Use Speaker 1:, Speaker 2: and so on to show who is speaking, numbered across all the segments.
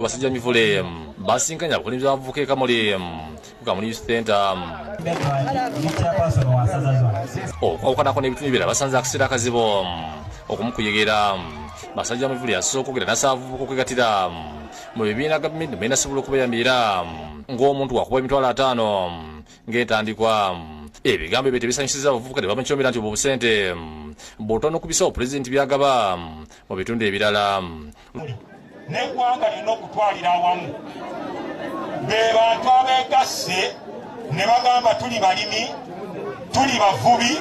Speaker 1: Basajja mivule basinkanye abakulembeze b'abavubuka e Kamuli ku Kamuli Youth Center. Okwawukanako n'ebitundu ebirala basanze akaseera akazibu okumukuyegera. Basajja mivule yasoose okwogera n'asaba abavubuka okwegatira mu bibiina gavumenti mwenasobola okubayambira ng'omuntu wakuba 500,000 ng'entandikwa. Ebigambo ebyo tebisanyusizza abavubuka ne bamukyomera nti obwo obusente butono ku bisawo pulezidenti by'agaba mu bitundu ebirala.
Speaker 2: N'eggwanga lirina okutwalira awamu be bantu abeegasse ne bagamba tuli balimi, tuli bavubi.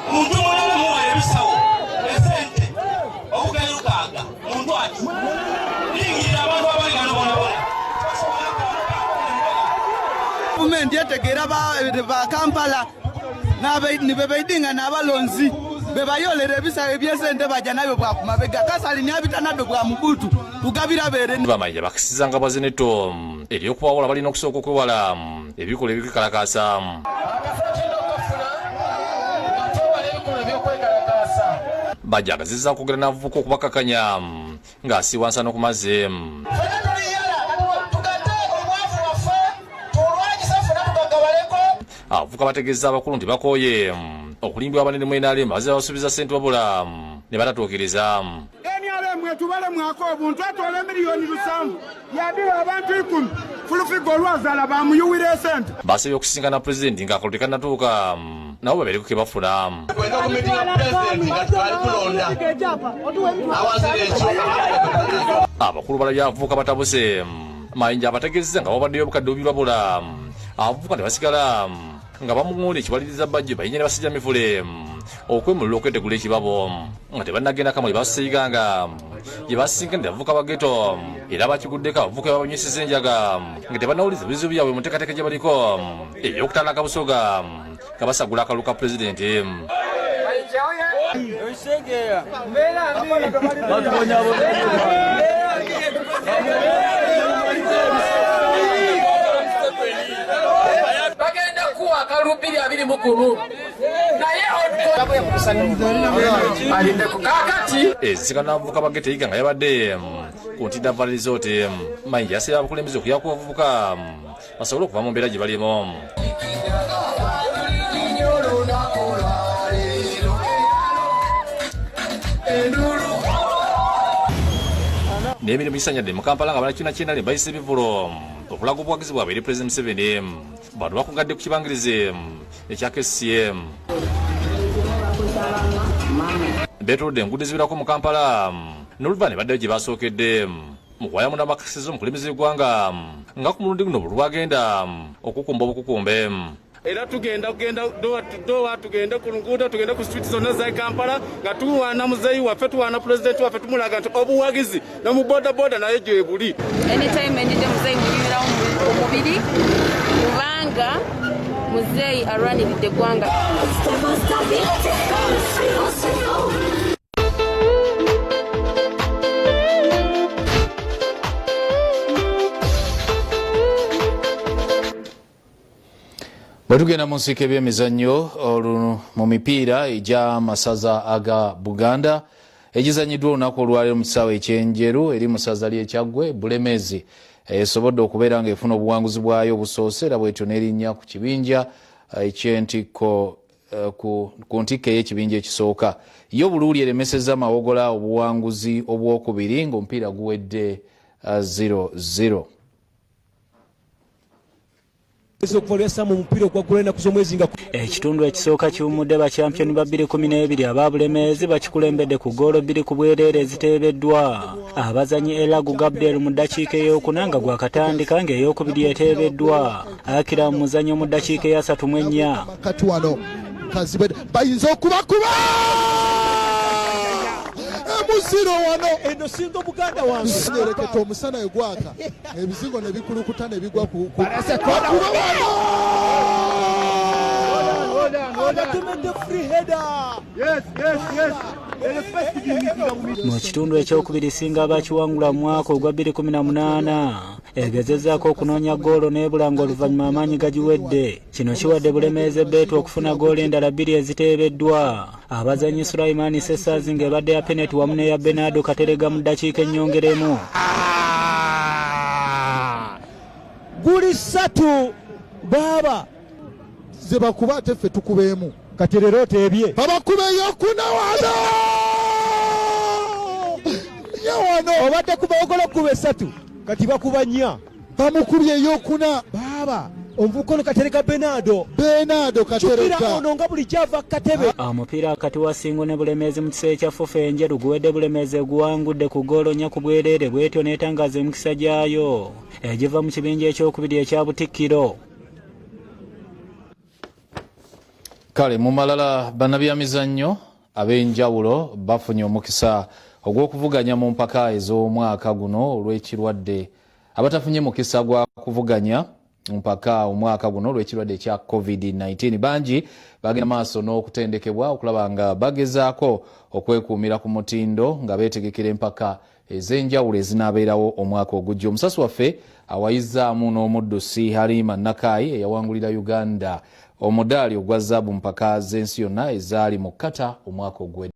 Speaker 3: Muntu mulala muwa ebisawo esente obukadde lukaaga muntu ati lingirira abantu abali bano bonabona.
Speaker 4: Gavumenti etegeera ba Kampala nibebaidinga n'abalonzi bebayolera ebisawo ebyesente bajja nabyo bwakumabega kasali nabita nabyo bwa mubutu kugabira bere.
Speaker 1: Bamayinja bakisiza nga bazineto ery'okubawola balina okusooka okwewala ebikolwa ebikwekalakaasa. Bajja agazizza okwogera n'abavubuka okubakakanya ng'asiiwa nsano ku mazzi. Abavubuka bategeeza abakulu nti bakooye okulimbibwa abanene mu NRM abazze babasuubiza ssente wabula ne batatuukiriza.
Speaker 5: NRM etubalemwako obuntu etwala 700,000,000 yadira abantu 10 fulufiga olwazala bamuyuwira esente.
Speaker 1: Basabye okusisinkana pulezidenti ng'akalulu tekannatuuka nabo babeereko ke bafuna. Abakulu balabye abavubuka batabuse. Mayinja abategeezezza nga wabaddeyo obukadde obubirwabula abavubuka ne basigala nga bamuŋŋoona ekibaliriza Bajjo Bayinja ne Basajja Mivule okwemulula okwetegula ekibabo nga tebannagenda Kamuli basiiganga gye basinkanira abavubuka ba ghetto era bakiguddeko abavubuka babanywesezza enjaga nga tebannawuliza bizibu byabwe mu nteekateeka gye baliko ey'okutandika Busoga nga basagula akalulu ka pulezidenti.
Speaker 6: Bagenda kuwa akalulu 2021 naye kakati
Speaker 1: Ensisinkano n'abavubuka ba ghetto eyiga nga yabadde ku Ntinda Valley Resort. Mayinja yasabye abakulembeze okuyamba ku bavubuka basobole okuva mu mbeera gye balimu. N'emirimu gisanyadde mu Kampala nga bannakibiina ky'NRM bayisa ebivvulu okulaga obuwagizi bwabwe eri Pulezidenti Museveni. Bano bakugadde ku kibangirizi ekya KCM. Beetolodde enguudo eziwerako mu Kampala n'oluvannyuma ne baddayo gye baasookedde mu kuwaya munda bakakasizza omukulembeze w'eggwanga nga ku mulundi guno buli lwagenda okukumba obukukumbe.
Speaker 7: Era tugenda kugenda dowa to dowa, tugende ku nguudo, tugende ku street zonna za Kampala nga tuwaana muzeeyi waffe, tuwaana pulezidenti waffe, tumulaga nti obuwagizi ne mu bodaboda naye gyebuli.
Speaker 8: Anytime any day muzeeyi munyumirawo omubiri kubanga muzeeyi alwaniridde eggwanga.
Speaker 9: Bwe tugenda mu nsiike by'emizannyo mu mipiira egy'amasaza aga Buganda egizanyiddwa olunaku olwaleero mu kisaawe eky'Enjeru eri mu ssaza ly'e Kyaggwe, Bulemeezi esobodde okubeera ng'efuna obuwanguzi bwayo obusoose era bwetyo n'erinnya ku kibinja eky'entikko ku ntikko ey'ekibinja ekisooka. Yo Buluuli eremesezza Mawogola obuwanguzi obwokubiri ng'omupiira guwedde 0-0.
Speaker 10: Ekitundu ekisooka kiwummudde bakyampiyoni ba 2012 aba Bulemeezi bakikulembedde ku ggoolo bbiri ku bwereere eziteebeddwa abazannyi Elagu Gabriel mu ddakiika ey'okuna nga gwakatandika ng'eyokubiri eteebeddwa Akira mu muzannyo mu ddakiika eyasatu mu ennya.
Speaker 11: Kati wano Kazibwe bayinza okubakuba emuziro wano
Speaker 12: eno singa muganda wange
Speaker 11: nyereketa omusana we gwaka ebizingo ne bikulukuta ne bigwa ku bakuba wano
Speaker 12: abatumidde free header.
Speaker 5: Yes, yes, yes.
Speaker 10: Mu kitundu ekyokubiri Ssingo abakiwangula mu mwaka ogwa 2018 egezezzaako okunoonya ggoolo n'ebula ng'oluvannyuma amaanyi gagiwedde. Kino kiwadde Bulemeezi ebbeetu okufuna ggoolo endala bbiri eziteebeddwa abazannyi Sulaiman Sessazi ng'ebadde ya peneti wamu n'eya Bernardo Katerega mu ddakiika ennyongeremu.
Speaker 12: Guli ssatu baaba
Speaker 11: ze bakuba ate ffe tukubeemu.
Speaker 12: Kati leero oteebye.
Speaker 11: Babakuba eyokuna wano nya wano.
Speaker 12: Obadde kuba ogola okukuba esatu kati bakuba nnya.
Speaker 11: Bamukubye eyokuna.
Speaker 12: Baaba omuvubuka ono Katerega Bernardo.
Speaker 11: Bernardo Katerega.
Speaker 12: Jjukira ono nga bulijjo ava ku katebe.
Speaker 10: Omupiira wakati wa Ssingo ne Bulemeezi mu kiseera kya FUFA enjeru guwedde Bulemeezi eguwangudde ku ggoolo nnya ku bwereere bw'etyo n'etangaaza emikisa gyayo egiva mu kibinja ekyokubiri ekya Butikkiro.
Speaker 9: Kale mu malala, bannabyamizannyo ab'enjawulo bafunye omukisa ogw'okuvuganya mu mpaka ez'omwaka guno olw'ekirwadde. Abatafunye mukisa gwa kuvuganya mpaka omwaka guno olw'ekirwadde ekya COVID-19 bangi bagenda maaso n'okutendekebwa okulaba nga bagezaako okwekuumira ku mutindo nga beetegekera empaka ez'enjawulo ezinaabeerawo omwaka ogujja. Omusasi waffe awayizzaamu n'omuddusi Halima Nakaayi eyawangulira Uganda omudaali ogwa zaabu mpaka z'ensi yonna ezaali mu Qatar omwaka oguwedde.